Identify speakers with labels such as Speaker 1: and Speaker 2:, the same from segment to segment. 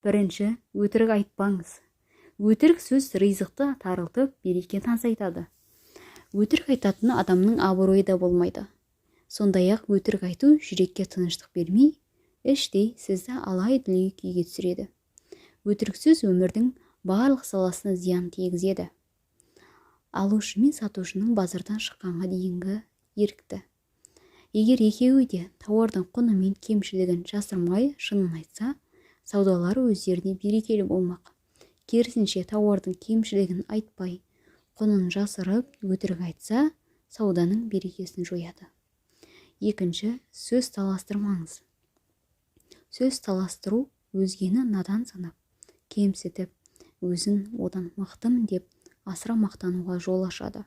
Speaker 1: Бірінші, өтірік айтпаңыз. Өтірік сөз ризықты тарылтып, берекені азайтады. Өтірік айтатын адамның абыройы да болмайды. Сондай-ақ өтірік айту жүрекке тыныштық бермей, іштей сізді алай-дүлей күйге түсіреді. Өтірік сөз өмірдің барлық саласына зиян тигізеді. Алушы мен сатушының базардан шыққанға дейінгі ерікті. Егер екеуі де тауардың құны мен кемшілігін жасырмай шынын айтса, саудалары өздеріне берекелі болмақ. Керісінше, тауардың кемшілігін айтпай, құнын жасырып, өтірік айтса, сауданың берекесін жояды. Екінші, сөз таластырмаңыз. Сөз таластыру өзгені надан санап, кемсітіп, өзін одан мықтымын деп асыра мақтануға жол ашады.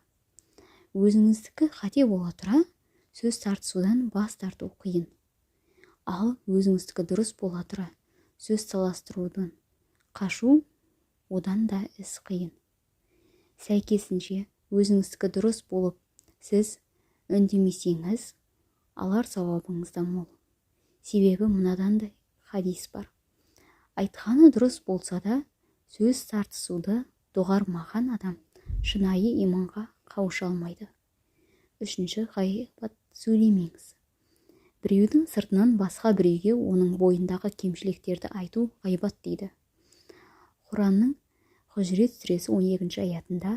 Speaker 1: Өзіңіздікі қате бола тұра, сөз тартысудан бас тарту қиын. Ал өзіңіздікі дұрыс бола тұра, сөз таластырудан қашу одан да іс қиын. Сәйкесінше, өзіңіздікі дұрыс болып, сіз үндемесеңіз, алар сауабыңыз да мол. Себебі мынадай хадис бар: айтқаны дұрыс болса да, сөз тартысуды доғармаған адам шынайы иманға қауыша алмайды. Үшінші, ғайбат сөйлемеңіз. Біреудің сыртынан басқа біреуге оның бойындағы кемшіліктерді айту ғайбат дейді. Құранның Хужрат сүресі 12 аятында: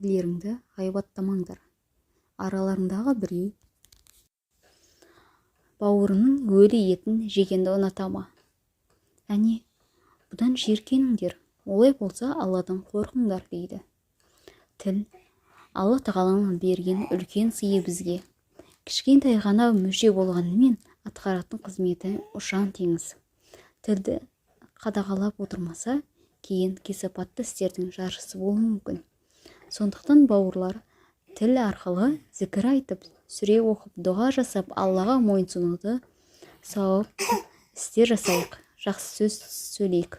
Speaker 1: «Бірлеріңді ғайбаттамаңдар, араларыңдағы біреу бауырының өлі етін жегенді ұната ма? Әне, бұдан жиіркеніңдер, олай болса, Алладан қорқыңдар», – дейді. Тіл – Алла Тағаланың берген үлкен сыйы бізге. Кішкентай ғана мүше болғанымен, атқаратын қызметі ұшан теңіз. Тілді қадағалап отырмаса, кейін кесапатты істердің жаршысы болуы мүмкін. Сондықтан, бауырлар, тіл арқылы зікір айтып, сүре оқып, дұға жасап, Аллаға мойынсұнуды сауапты істер жасайық, жақсы сөз сөйлейік.